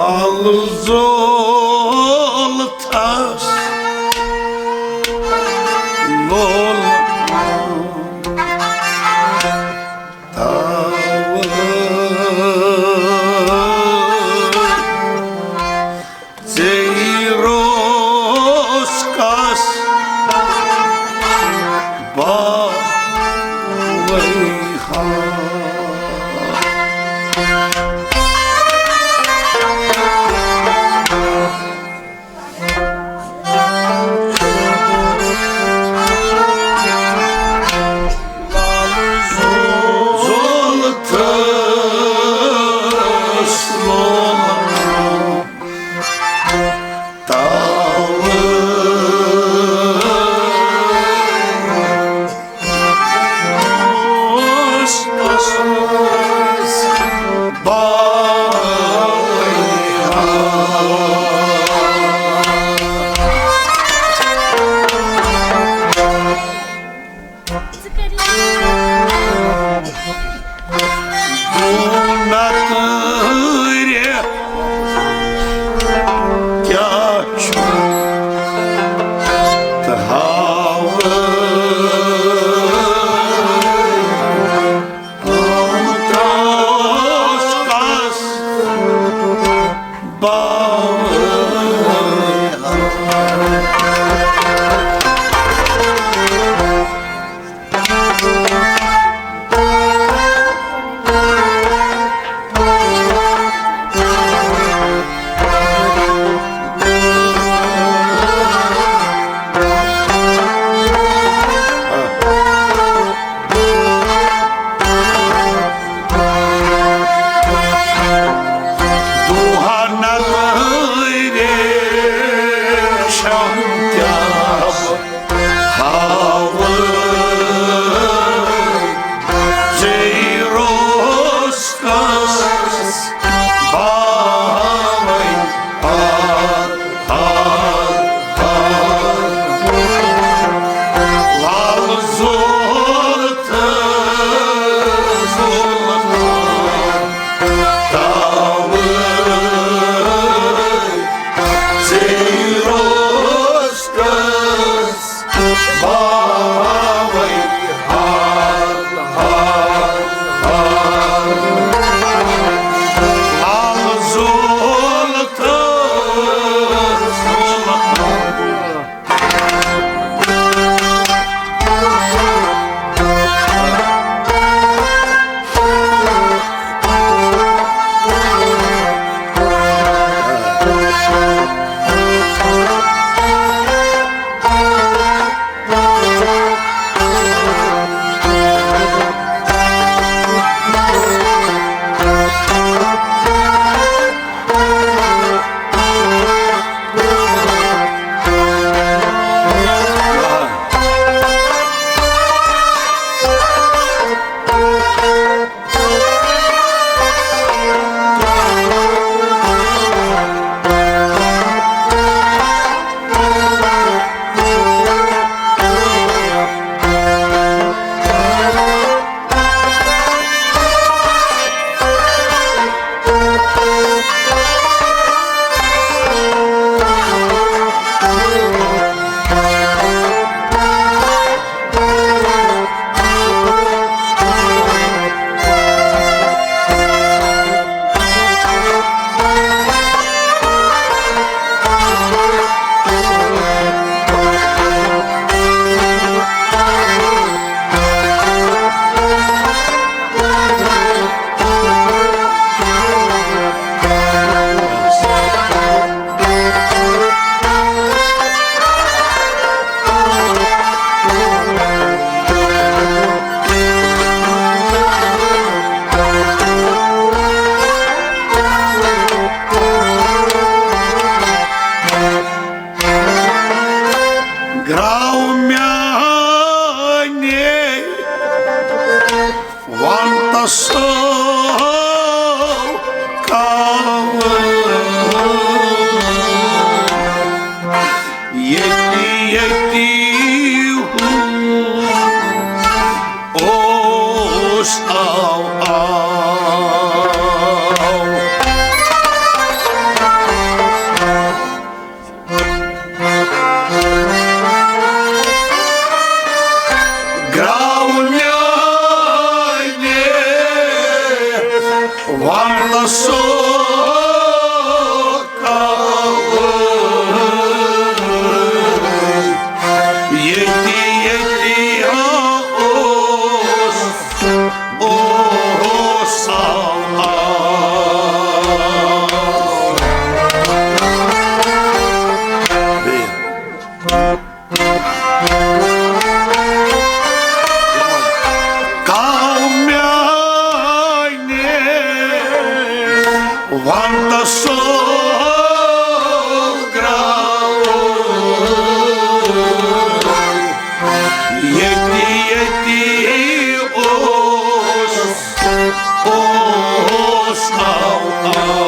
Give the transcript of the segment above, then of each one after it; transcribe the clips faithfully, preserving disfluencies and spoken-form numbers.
الزول تس لول تاوٕ ژیٖرس کس باوے ہا۔ وَنٛدَس سُہ کَوٲے، ییٚتہِ، ییٚتہِ اوس، اوس آ۔ بیٚیہِ۔ کاو میانہِ وَنٛدَس سُہ گرٛاوُن، ییٚتہِ، ییٚتہِ اوس، اوس آو، آو۔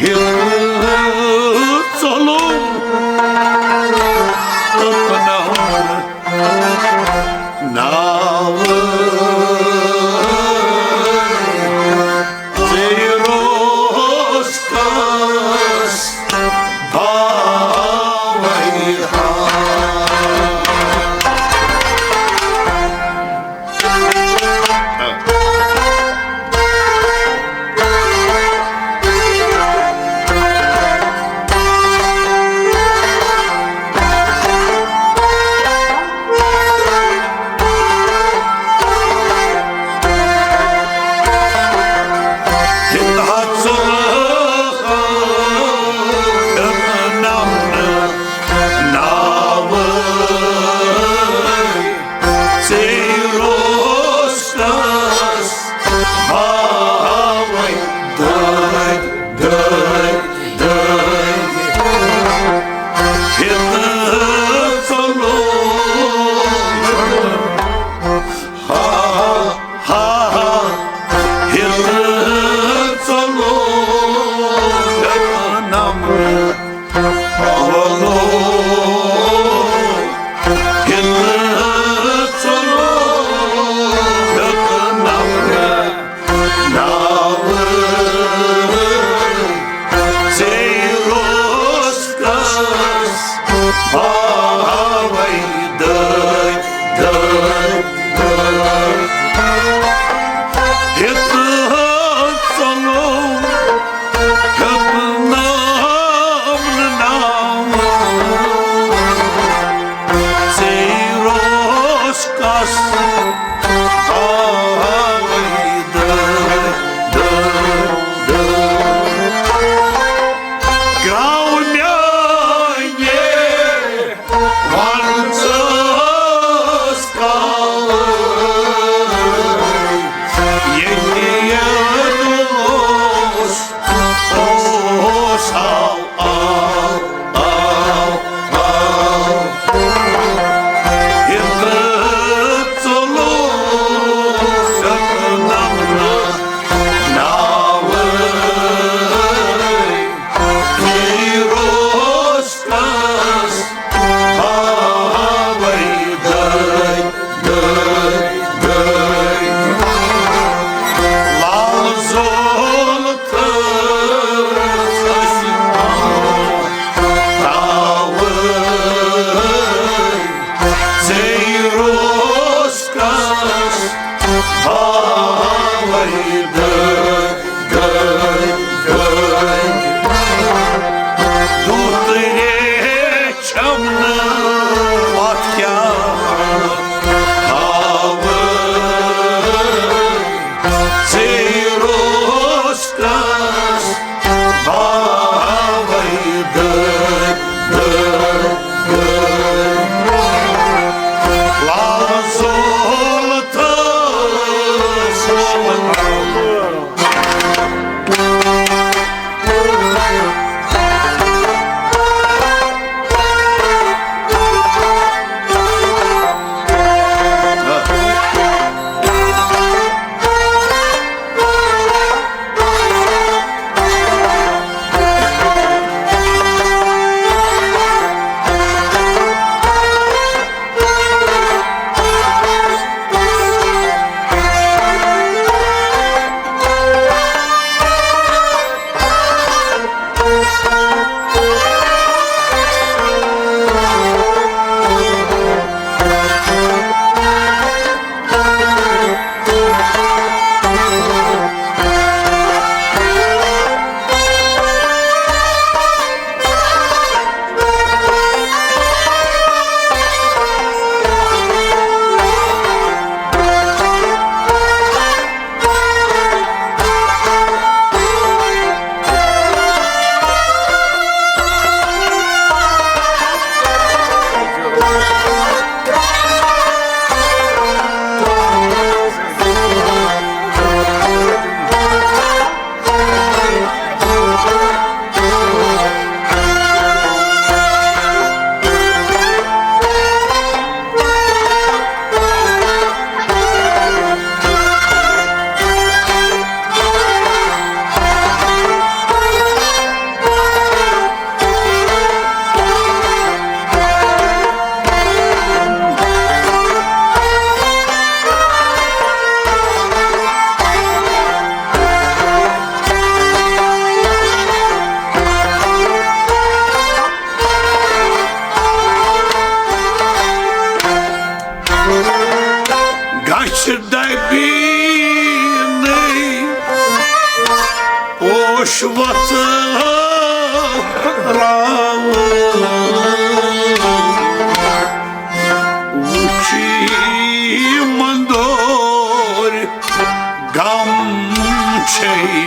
ہیوٚت ژوٚلُم تہٕ پناوُن ناوٕ ژیٖرۍ اوس کس باوَے ہا۔ ژیٖرۍ اوس کس باوَے دٲدۍ، دٲدۍ، دٲدۍ۔ ہیوٚت ژوٚلُم، ہا، ہا، ہا۔ ہیوٚت ژوٚلُم نمرٕ۔ ہیوٚتنم نہٕ ناو، ژیٖرۍ اوس کس آوے دٲدۍ، دٲدۍ، دٲدۍ۔ گرٛاو میانہِ وَنٛدَس کَوٲے، ییٚتہِ ییٚتہِ اوس، اوس، آو، آو، آو، آو۔ ییٚتہِ ژوٚلُم نمنہٕ ناوٕے۔ فیروز کس باوے دٲدۍ، دٲدۍ، دٲدۍ۔ لال زول تہٕ ٲسۍ تاوٕے۔ فیروز کس باوے دٲدۍ، دٲدۍ، دٲدۍ۔ دُترے چھَم نہٕ پَتھ کیٛاہ ہاوٕ۔ فیروز کس باوے دٲدۍ، دٲدۍ، دٲدۍ۔ لال زول تہٕ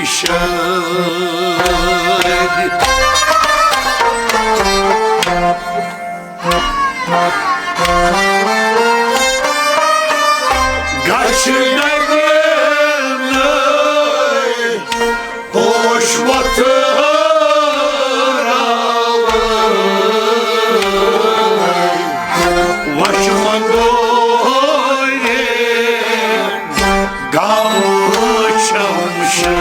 شٲدۍ۔ گژھِ نہٕ پوش وۄتھراوٕنۍ، وَچھِ مَنٛدورِ گام شمشیر۔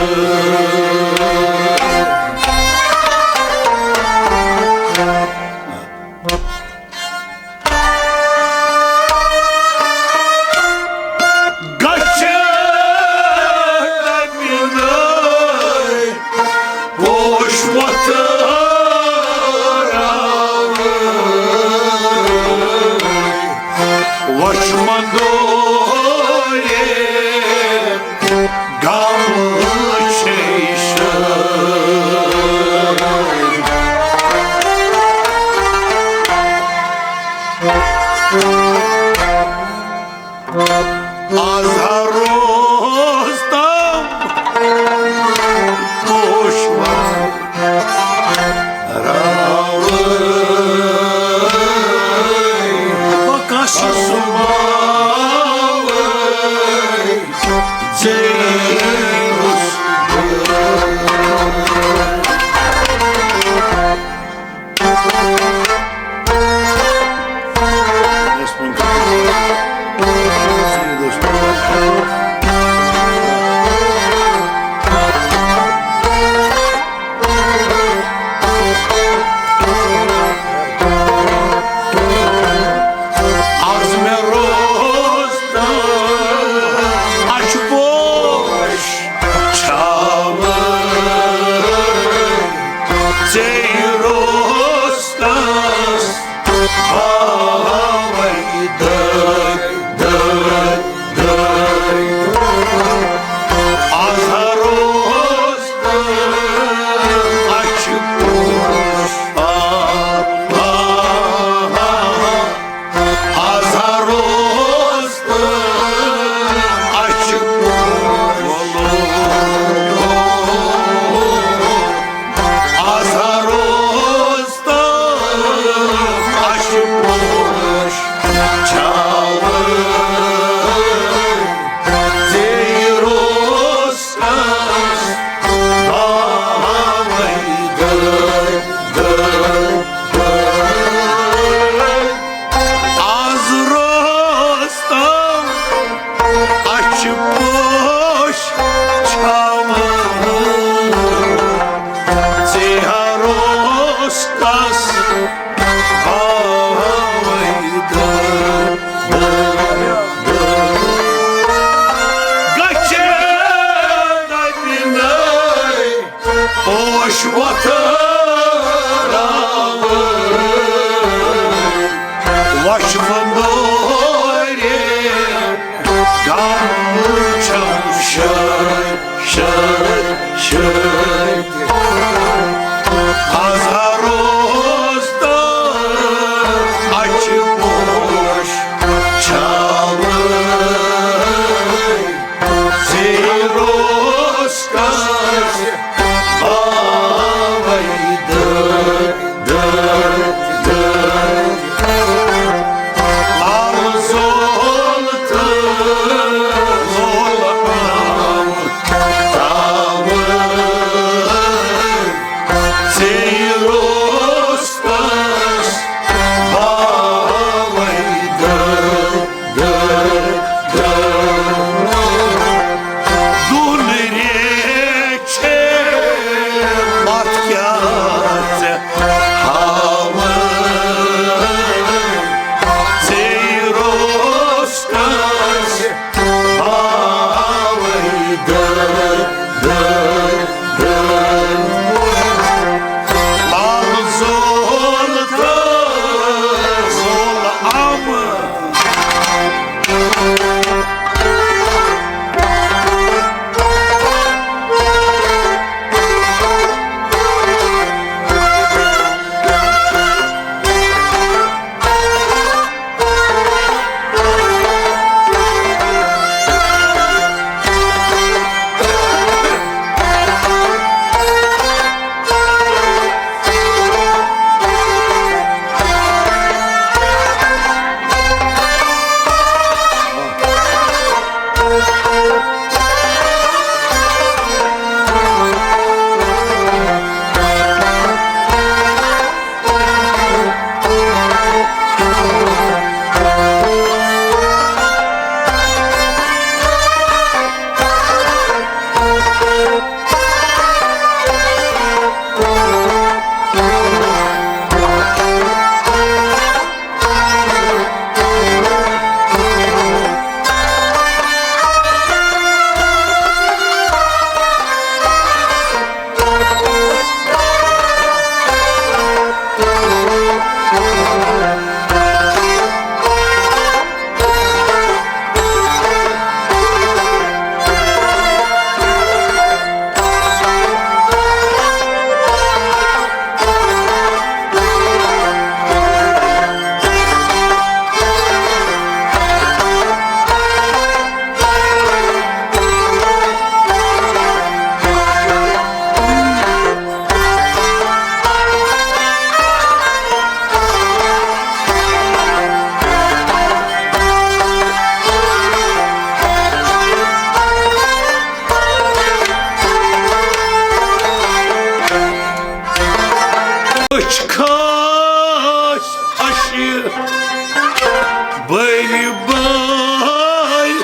بٔرۍ بٔرۍ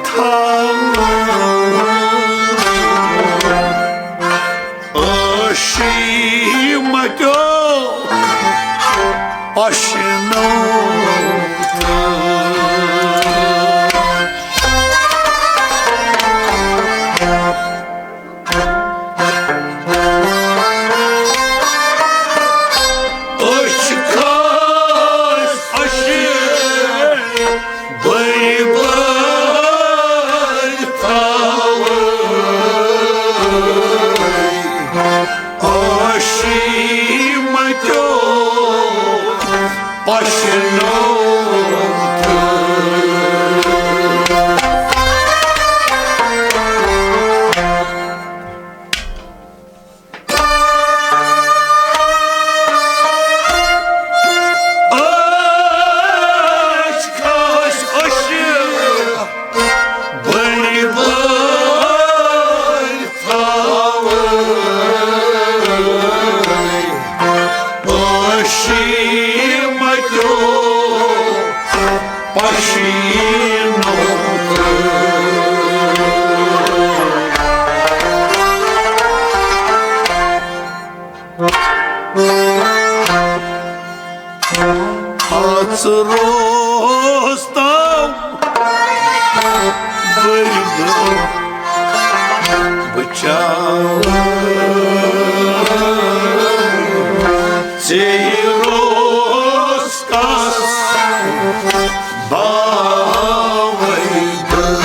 تھاوان ٲشی مَتیو اَشنو تہٕ۔ أچھ کھاس اَشہِ بٔرۍ بٔرۍ تھاوَے۔ ٲشی مَتیو پَشنو تہٕ۔ أچھ کھاس اَشہِ بٔرۍ بٔرۍ تھاوَے۔ ٲشی مَتیو پَشنو تہٕ۔ ہَتھ روز تام بٔرۍ بہٕ بہٕ چاوٕ ژیٚیہِ روز کَس باوَے بہٕ۔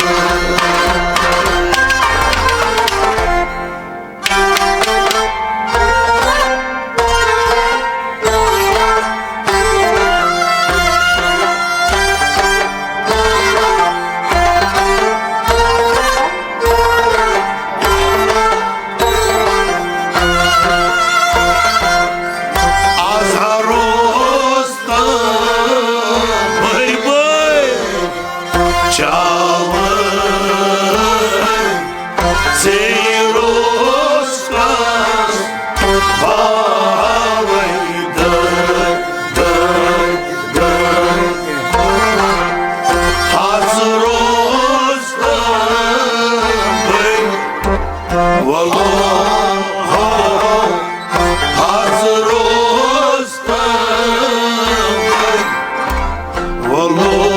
آز ہا روز تہٕ بٔرۍ بٔرۍ چاوٕ ژیٚیہِ روز کَس باوَے دٔرۍ، دٔرۍ، دٔرۍ۔ ہَتھ روز تہٕ بٔرۍ وَلو ہَتھ روز تہٕ بٔرۍ وَلو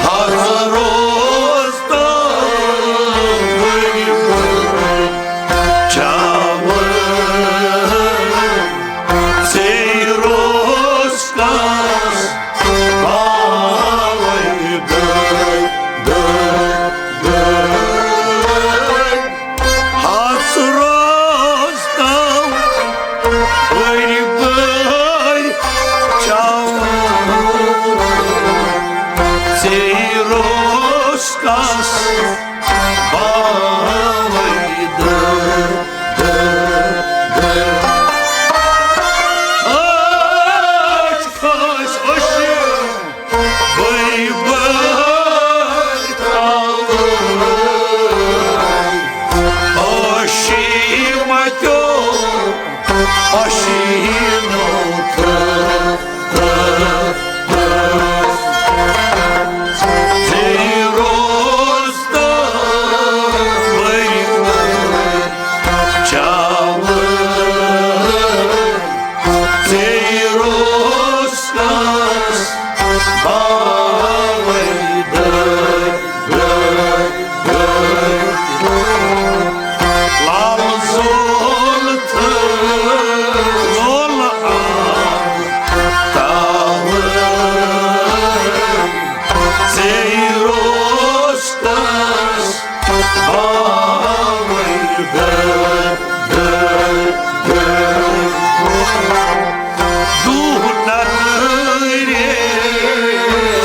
ہَتھ روز تہٕ بٔرۍ چاوٕ ژیٚیہِ روز کَس باوَے دٔرۍ، دٔرۍ، دٔرۍ۔ ہَتھ روز تام بٔرۍ بٔرۍ چاوٕ ژیٚیہِ روز کَس باوَے دٔرۍ، دٔرۍ، دٔرۍ۔ أچھ کھاس اَشہِ بٔرۍ بٔرۍ تھاوَے۔ ٲشی مَتیو اَشنو تہٕ۔ ژیٚیہِ روز تہٕ بٔرۍ بٔرۍ چاوٕ ژیٚیہِ روز کَس باوَے دٔرۍ، دٔرۍ، دٔرۍ۔ لال زول تہٕ زول آو تاوَے ژیٚیہِ روز کَس باوَے دٔرۍ، دٔرۍ، دٔرۍ۔ دُہ نَتہٕ ریٚتھ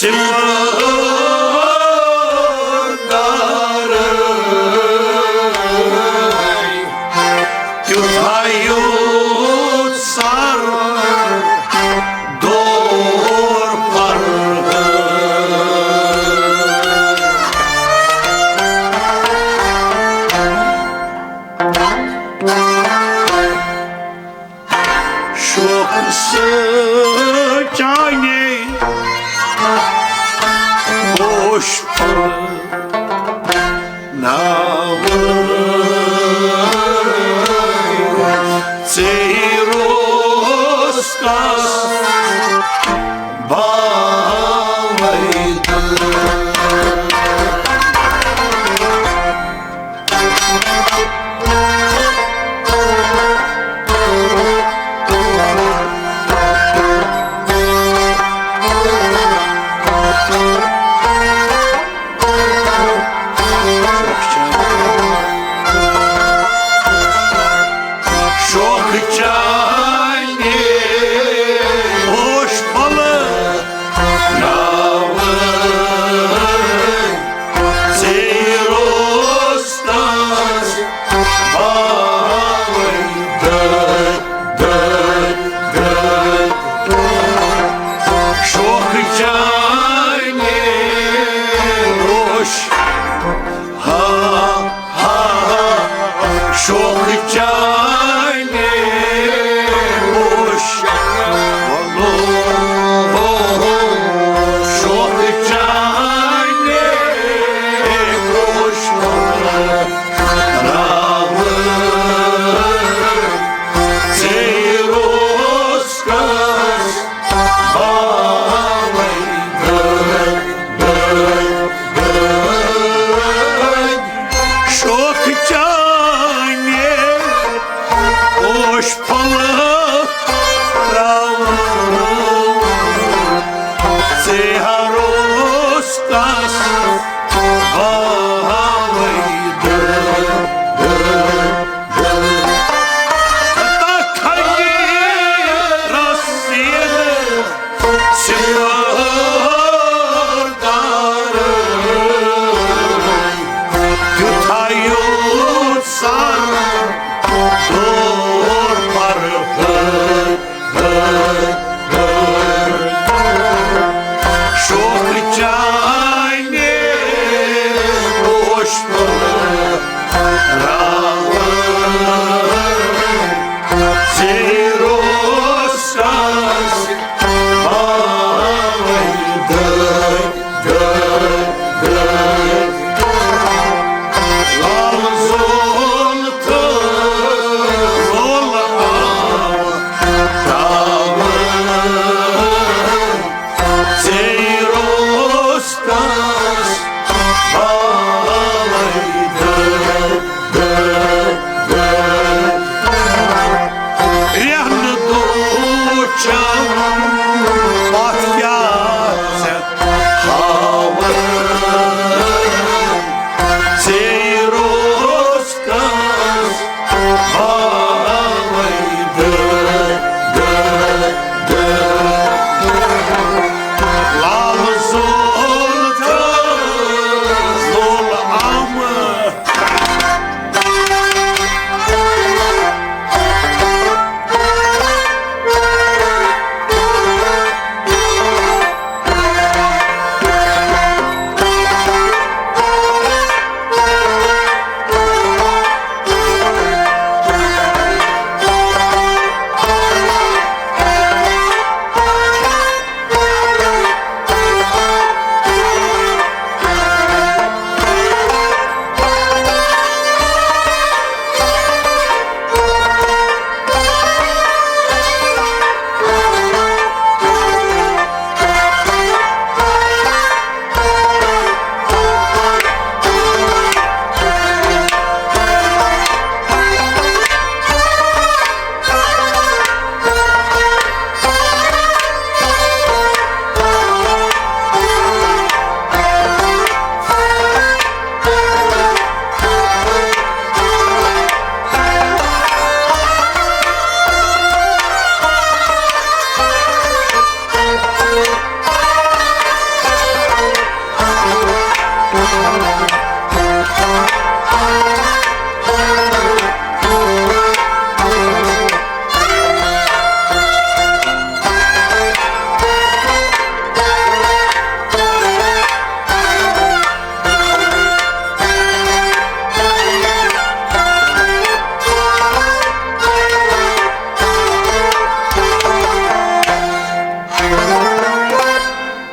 تِمہٕ دارٕ تیُتھ یُتھ سر دور پر۔ شوق سۭتۍ چانے پوش پھول ناوٕ ژیٖرۍ روز کس باوے تہٕ۔ شوق چانے پوش پھلہٕ ناوٕ ژیٖرۍ روز کس باوے دٲدۍ، دٲدۍ، دٲدۍ۔ شوق چانے پوش ہا، ہا، ہا، شوق چانے پوش پھلہٕ، شوق چانے پوش پھلہٕ ناوٕ ژیٖرۍ روز کس باوے دٲدۍ، دٲدۍ، دٲدۍ۔ شوق چانے پوش پھلہٕ تراوٕ ژیٖرۍ روز کس باوے دٲدۍ، دٲدۍ، دٲدۍ۔ تتھ کھنہِ رسیٖد سِوار دارٕ، تیُتھ یُتھ سر دور پر۔ شوق چانے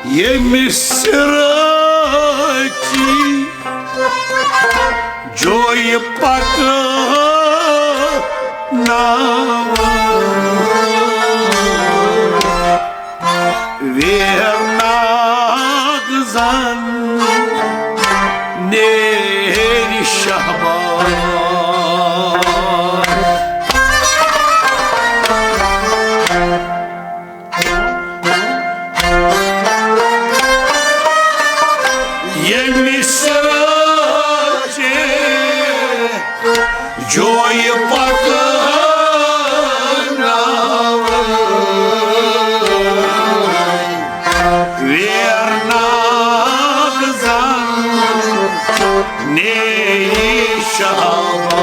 ییٚمہِ سِرٲچی جویہِ پکناوان۔ ویرناگ زن نیرِ شہباز۔ ییٚمہِ سۭتۍ جویہِ پکناوان۔ ویرناگ زن نیرِ شہباز۔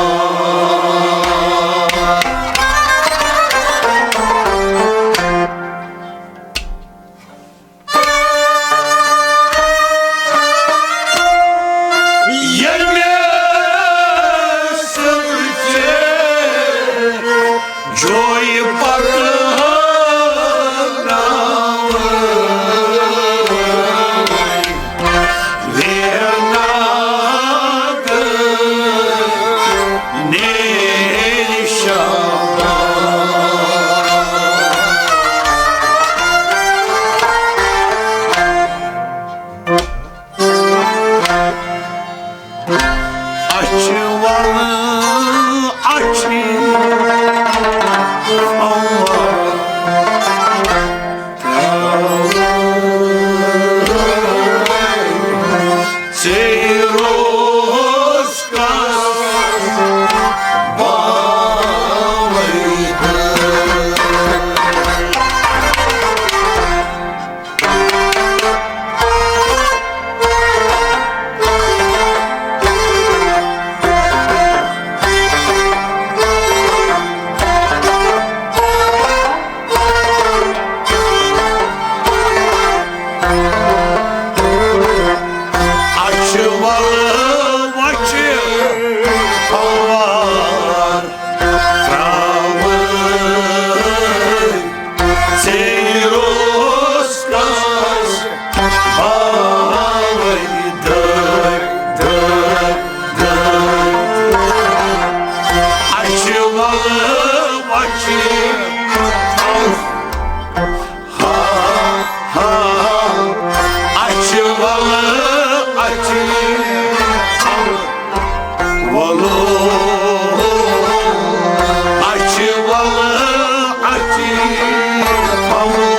ییٚلہِ مےٚ سۭتۍ جویہِ پکناوان۔ ویرناگ نیرِ شہباز۔ اچھِ ولہٕ اچھِ فوار ترٛاوان۔ ژے روز کس باوے دٲر۔ اچھِ ولہٕ وچھِ فوار ترٛاوان۔ ژے روز کس باوے دٲر، دٲر، دٲر۔ اچھِ ولہٕ وچھِ، ہا، ہا، اچھِ ولہٕ اچھِ۔ وَلو، اَچھِ وَلہٕ، اَچھِ پَلو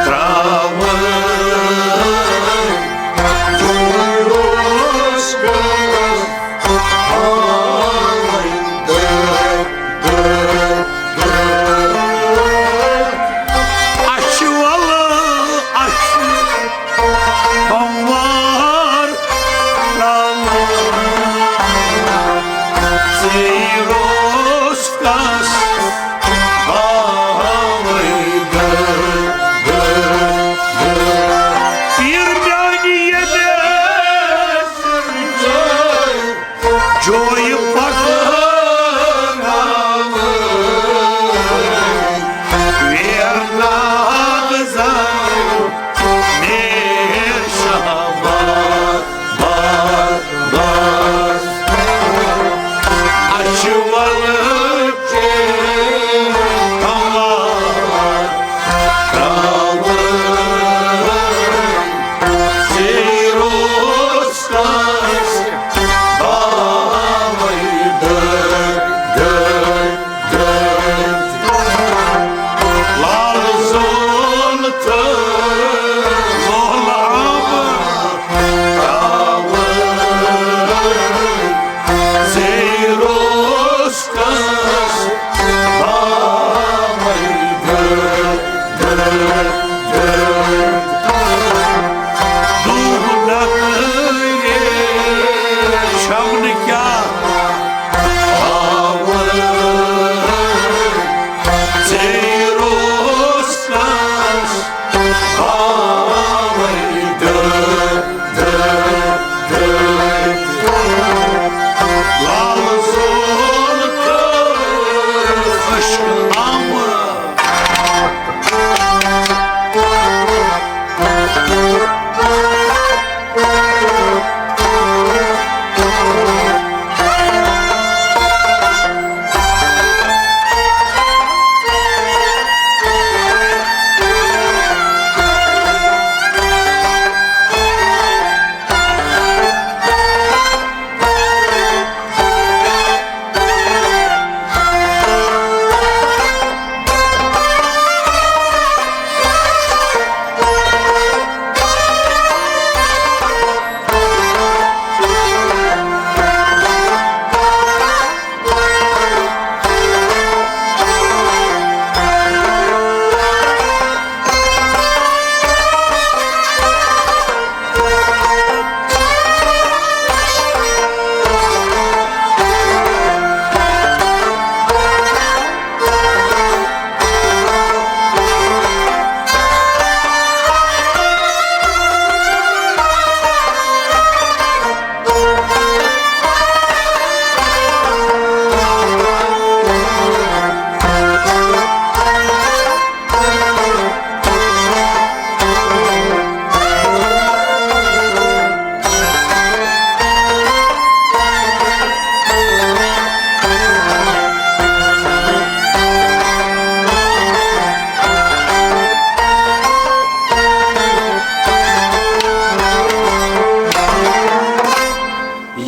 ترٛاوان۔ دوٗر اوس گژھان، ہاوٕنۍ دٲر، دٲر، دٲر۔ اَچھِ وَلہٕ، اَچھِ بموار ترٛاوان۔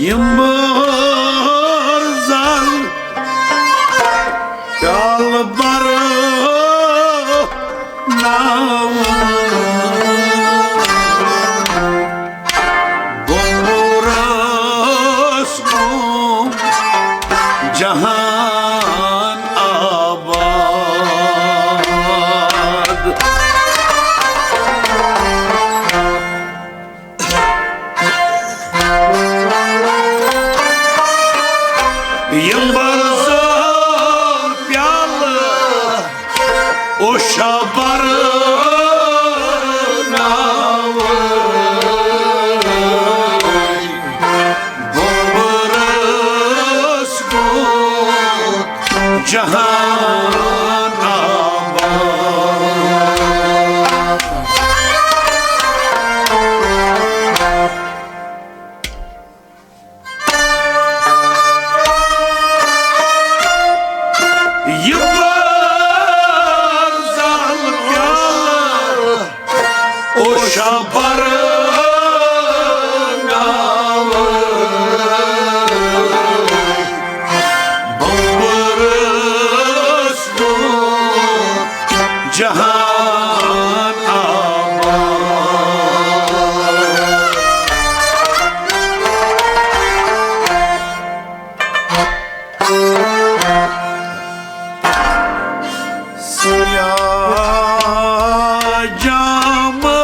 یِم بٲر زن پیالہٕ بر ناوٕ گوٚمُرس گوٚو جہان آباد۔ یِم بٲر زن پیالہٕ اوشا بر ناوٕ گوٚمُرس گوٚو جہان آباد۔ یہِ بٲر زن پیالہٕ اوشا بر ناوٕ گوٚمُرس گوٚو جہان آباد۔ سیاہ جامہٕ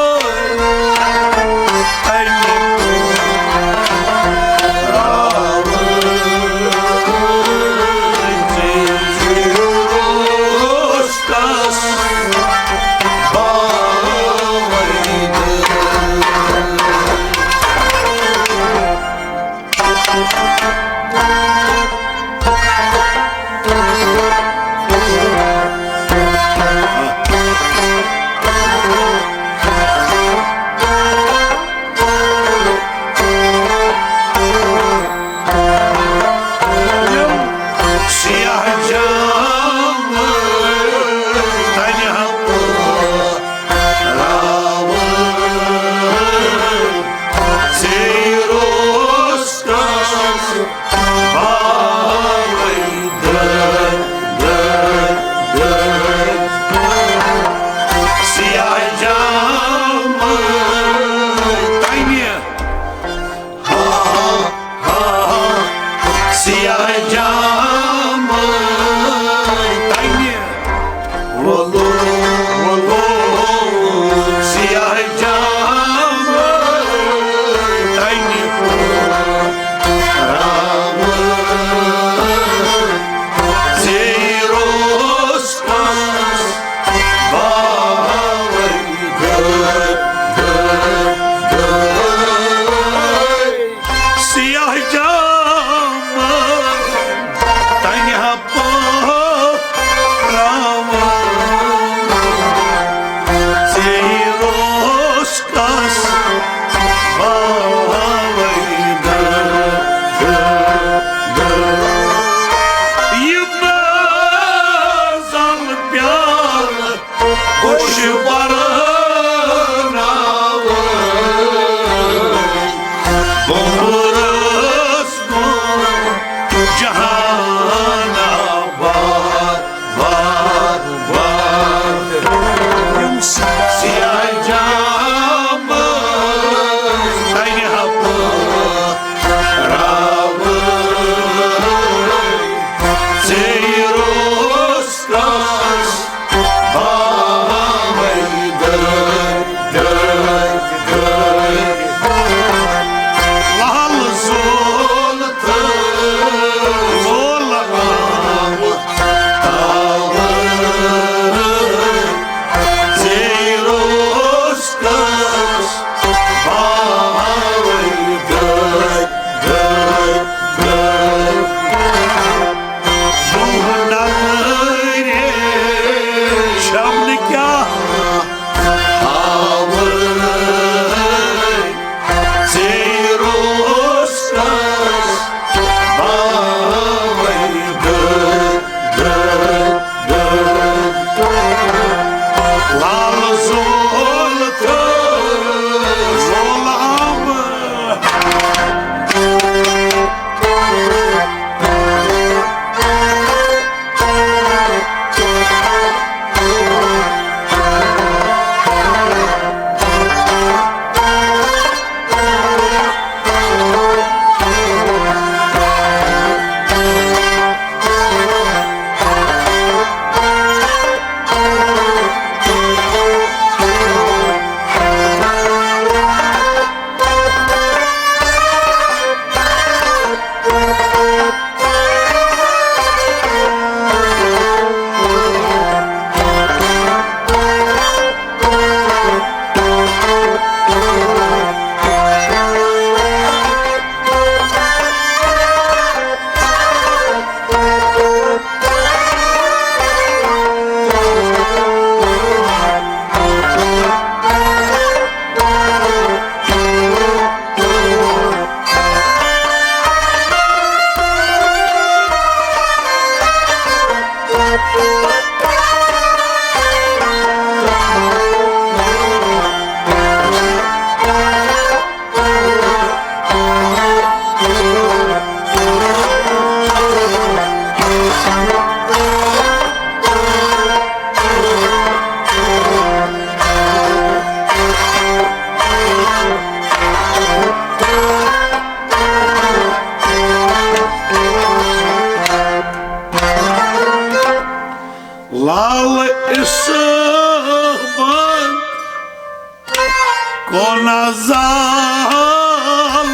زال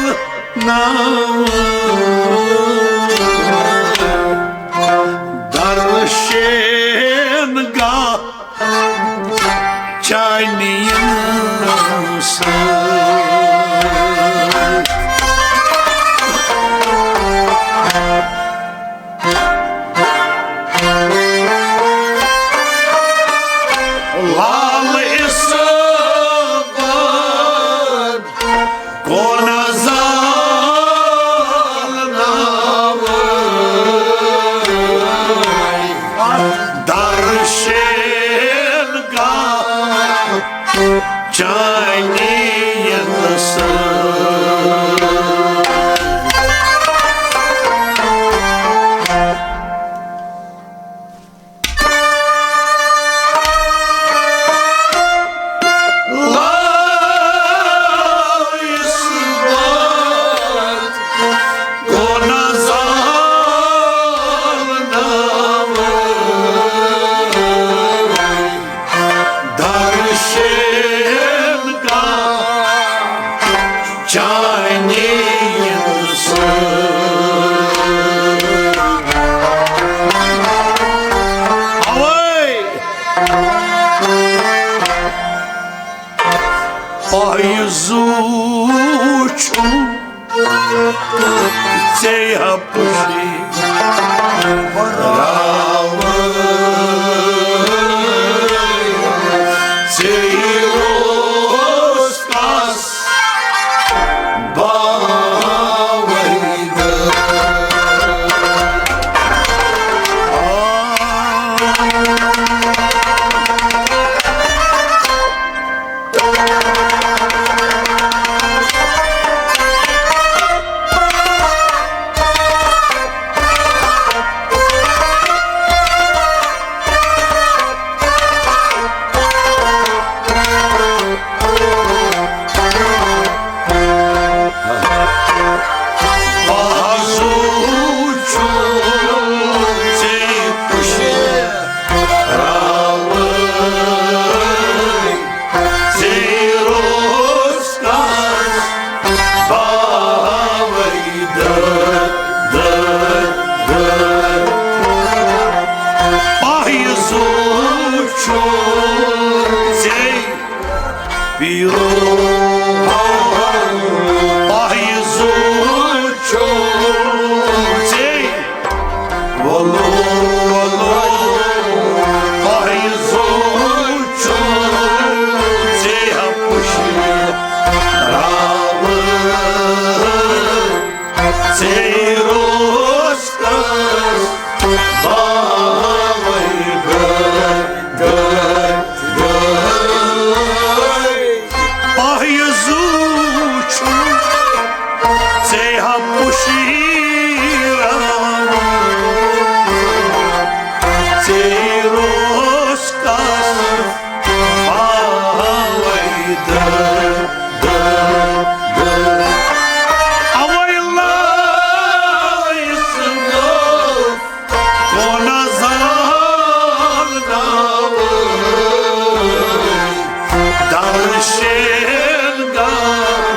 ناو درشن گاہ چانین سۭتۍ۔ لال اِسمت کون زال ناوے درشن گاہ چانین سۭتۍ۔ درشن گاہ چانین سۭتۍ۔ اوے! پایہِ زُو چھُم ژےٚ ہا پُشی راوٕے، ژےٚ اوس کس باوَے دٲر۔ پیٖرو، پایہِ زُو چھُ ژےٚ، وَلو، وَلو، پایہِ زُو چھُ ژےٚ ہا پُشی راوٕے، ژےٚ روزکَس باوَے گٔے، گٔے، گٔے۔ پایہِ زُو چھُ ژےٚ ہا پُشی راوٕے، ژےٚ روزکَس باوَے دٔر، دٔر، دٔر۔ اَوَے لایہِ ژٕ نہٕ کونہ زال ناوٕے درشن گاہ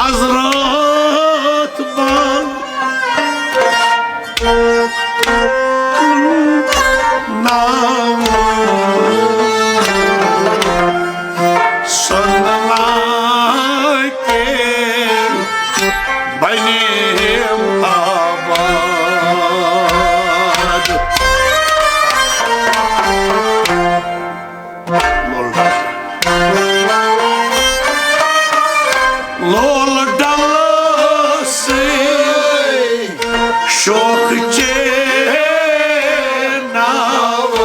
حضرت بل ناو سنلا کے بنیم آباد۔ لول ڈل سے شوق چے ناو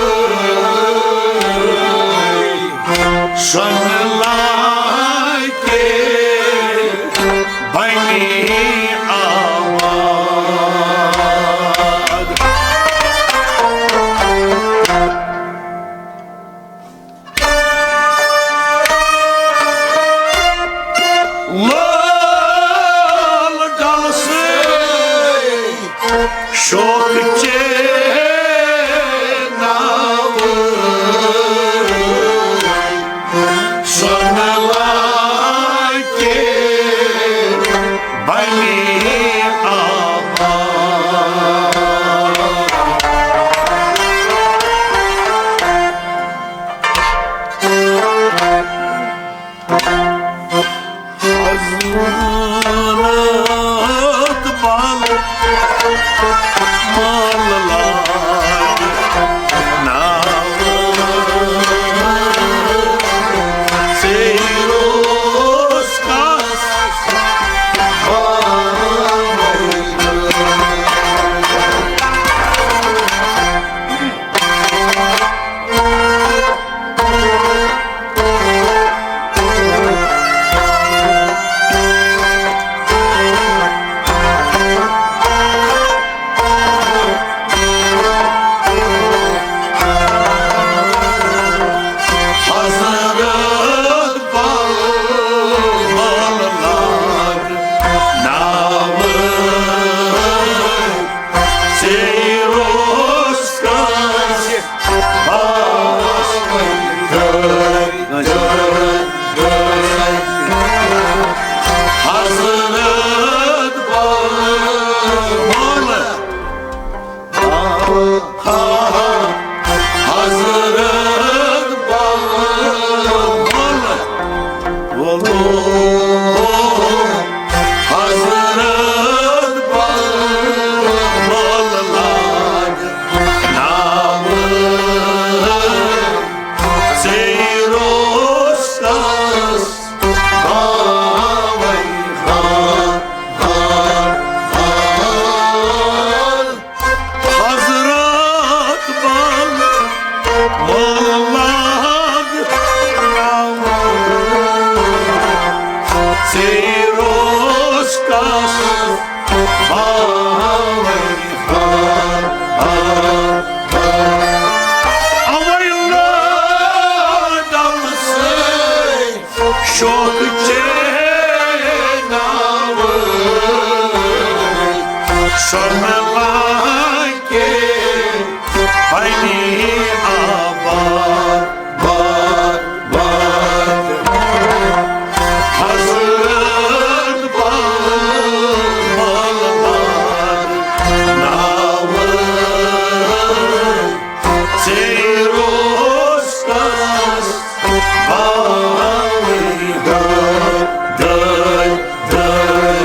سن لا کے بنی آباد۔ لال ڈل سے شوق چے ناو سن لا کے بنی آباد۔ حضرت بل مل لاگ ناو سیروس کس حضرت بل مل لاگ ناو سیروس کس حضرت بل مل حضرت بل مل حضرت بل لاگ ناو سیروس کس باوے خان۔ حضرت بل مل لاگ ناو سیروس کس باوے خان۔ اوے لال ڈل سے شوق چے ناو سن لا کے بنی آباد، باد، باد۔ حضرت بل مل لاگ ناو سیروس کس باوے دٲے، دٲے، دٲے۔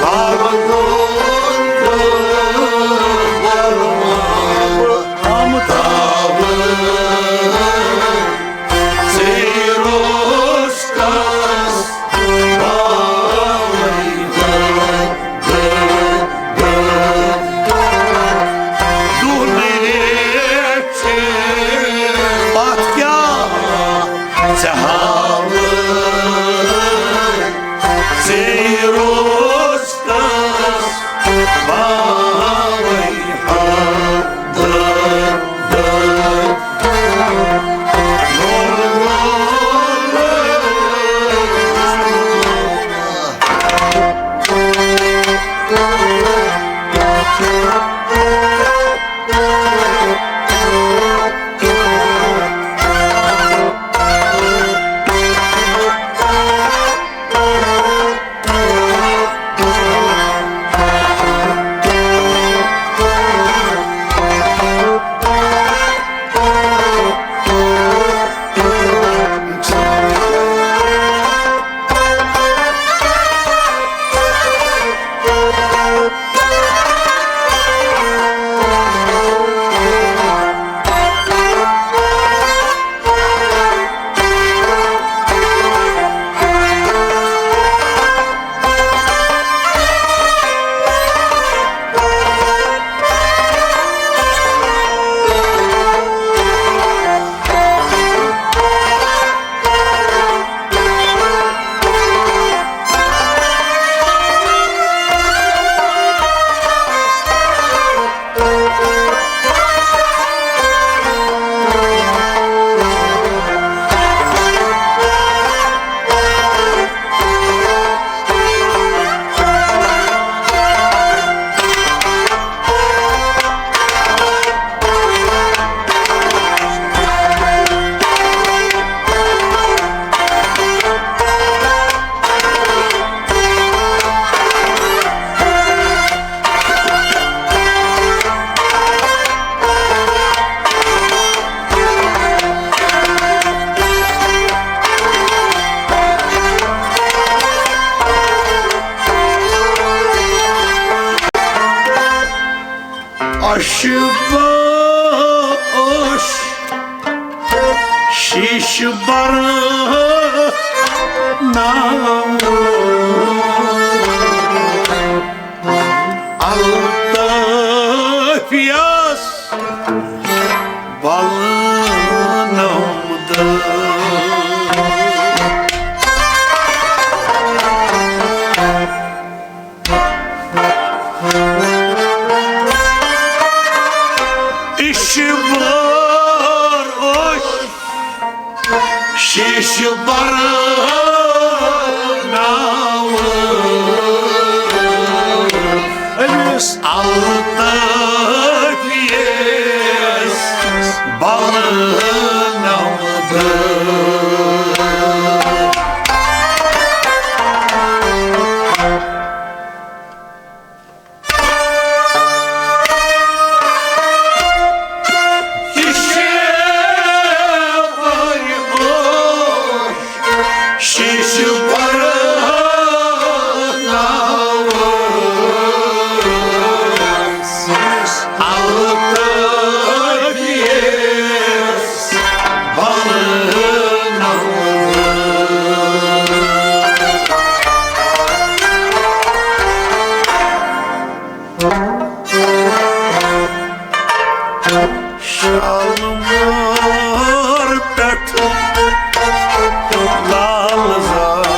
لاگُن شباش شیش بر ناو الطاف یس بل نمدار۔ اشبار اوش شیش بر ناو أمِس الطاف یس بل نمدار۔ شالمور پٮ۪ٹھ لال زال۔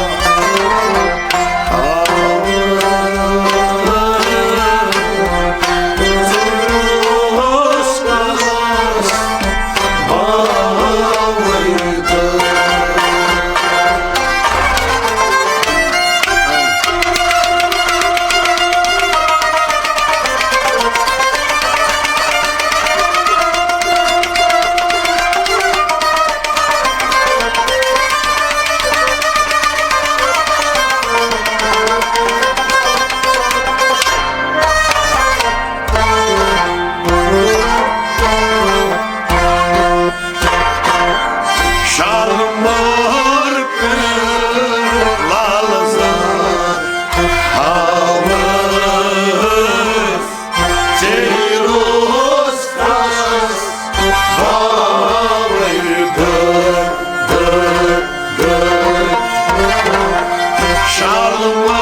شالمور پٮ۪ٹھ لال زال ہاوس۔ ژیٖرۍ اوس کس باوَے دٲر، دٲر، دٲر۔ شالمور